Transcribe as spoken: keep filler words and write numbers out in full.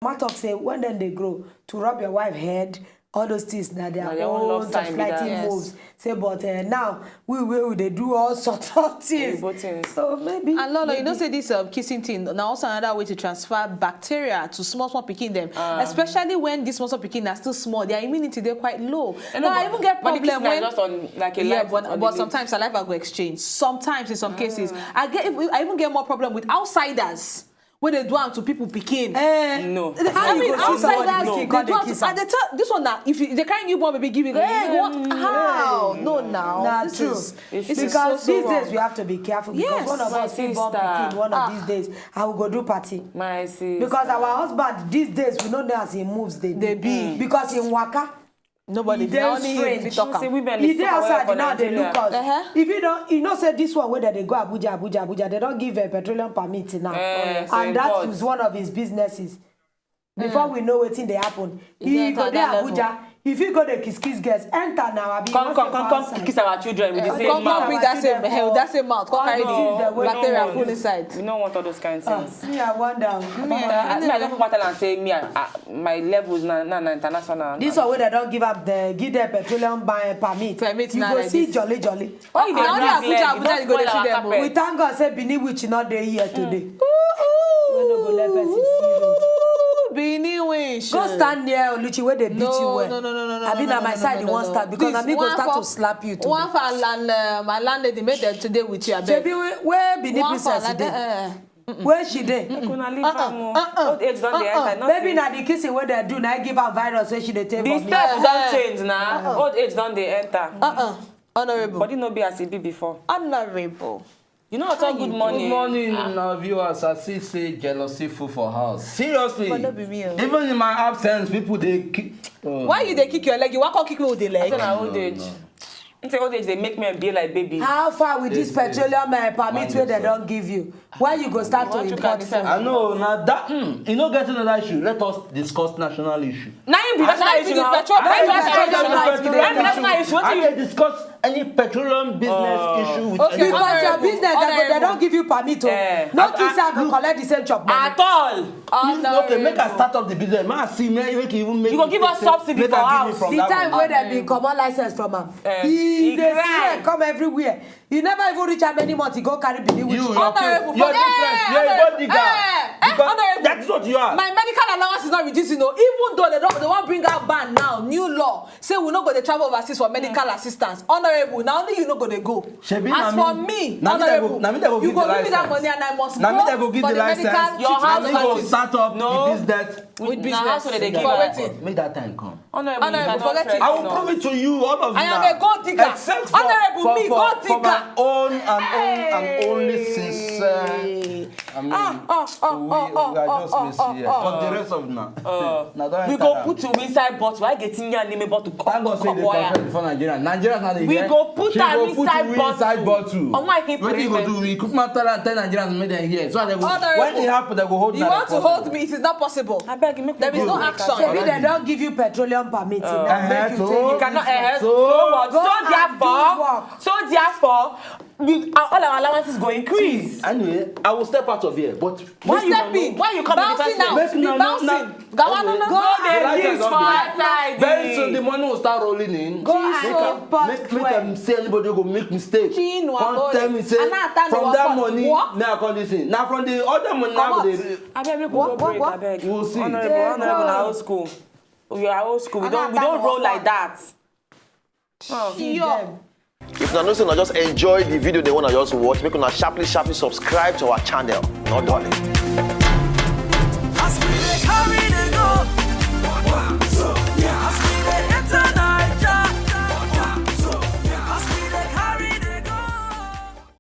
Mama talk say when dem dey grow, to rub your wife head, all those things na their own torchlighting moves. Say but uh, now we we we dey do all sorts of things. So maybe. And Lolo, you know say this um, kissing thing na also another way to transfer bacteria to small small pikin dem, especially when this small small pikin are still small, their immunity dey quite low. Now I even get problem when just on like a yeah, but, but sometimes saliva go exchange. Sometimes in some cases, I get I even get more problem with outsiders. Wey dey do am to people pikin. Eh, no. I mean, outsiders, they do am to, and they tell this one now. If you, they carry newborn baby give you, hey, what? How? No, now. Nah, this true. Is, this because is so, so these days we have to be careful because yes. One of us will born pikin one of ah. These days. I will go do party. My sis. Because our husband these days we know as he moves. They, they be because in waka. Nobody dey only fit talk am. He dey outside now dey look us. If you don, you know say this one wey dem dey go Abuja, Abuja, Abuja, dem don give a petroleum permit now, and that is one of his businesses. Before we know wetin dey happen, he go dey Abuja. If you go dey kiss kiss girls, enter now. Abi come come come come kiss our children with the same mouth. Come bring that same that same mouth. Come carry the bacteria full inside. We no want all those kind things. Me I wonder. Me I don come tell am say me I. My levels na na na international. This one wey dem don give am the give them petroleum buy permit. Permit you na go like see this. Jolly jolly. Why you dey na only drag Abuja leg? You Abuja don you go dey spoil see our them o. Carpet. We thank God say Benin witch no dey here today. Wey no go let person see road. Benin witch. Go stand near Oluchi wey dey beat you well. No no no no no. Abi na my side you wan stand because na me go start to slap you today. One for our land, uh, my landlady make dem today with you abeg. Shebi wey wey Benin princess dey. Where she dey? Make una leave am o. Old age don dey enter. Maybe na the kissing wey dem do na give am virus wey she dey take. The steps don change na. Old age don dey enter. Uh-uh. Honorable. Body no be as e be before. Honorable. You know what? Good morning. Good morning, ah. Our viewers. I see say jealousy full for house. Seriously. But no be me o. Even in my absence, people dey kick. Oh. Why you dey kick your leg? You wan come kick me with the leg? I say na old age. No, no. He say old age dey make men be like baby. How far with this petroleum uh, permit wey dem don give you? Why you go start to import food? I know na that. Mm, you no get another issue. Let us discuss national issue. Na him be national issue now. Na him be national issue. Wetin you dey discuss any petroleum business issue with anybody? Because your business dem go dem don give you permit o. No think say I go collect the same chop money. At all. Okay, make I start up the business. Make I see make make you even make. You go give us subsidy for house. The time wey dem bin comot license from am, he dey swear come everywhere. You never even reach how many months he go carry Benin with you. You, your different. You're a gold digger. Because that's what you are. My medical allowance is not reducing o. Even though they don they wan bring out ban now, new law. Say we no go dey travel overseas for medical assistance. Honorable, na only you no go dey go. As for me, honorable, you go give me that money and I must go for the medical. Your house go start up the business. With business. For wetin? Make that time come. Honorable, forget it. I will prove it to you, all of you. I am a gold digger. Except for, honorable, me, gold digger. For my own and own and only sincere. I mean, ah, ah, ah, we, ah, we are ah, just ah, missing ah, here. Ah. But the rest of now, uh, now don't we go put you inside bottle. I get in your name bottle. Thank God say they confirm before Nigeria. Nigeria now they we go put am inside bottle. Inside bottle. Oh my, wetin you go do? We cook matter and tell Nigerians make them hear. So they go, when it happen, they go hold. You want to hold me? It is not possible. I beg you, make there is no action. Maybe they don't give you petroleum permit. Uh, make you take. You cannot. Uh, so, so what? So therefore, so therefore. We, our, all our allowances go increase. Anyway, I will step out of here, but why you coming? Why you coming? Bouncing now. Make now, bouncing. Go on, no, no, no. Go and leave for outside. Very soon the money will start rolling in. Go and make them say anybody go make mistake. Come tell me say from that money now come this thing. Now from the other money now they. Abeg make we go break. Abeg. We will see. Honorable, honorable, na old school. We are old school. We don't we don't roll like that. If una know say una just enjoy the video dem wey una just watch, make una sharply sharply subscribe to our channel. No dulling.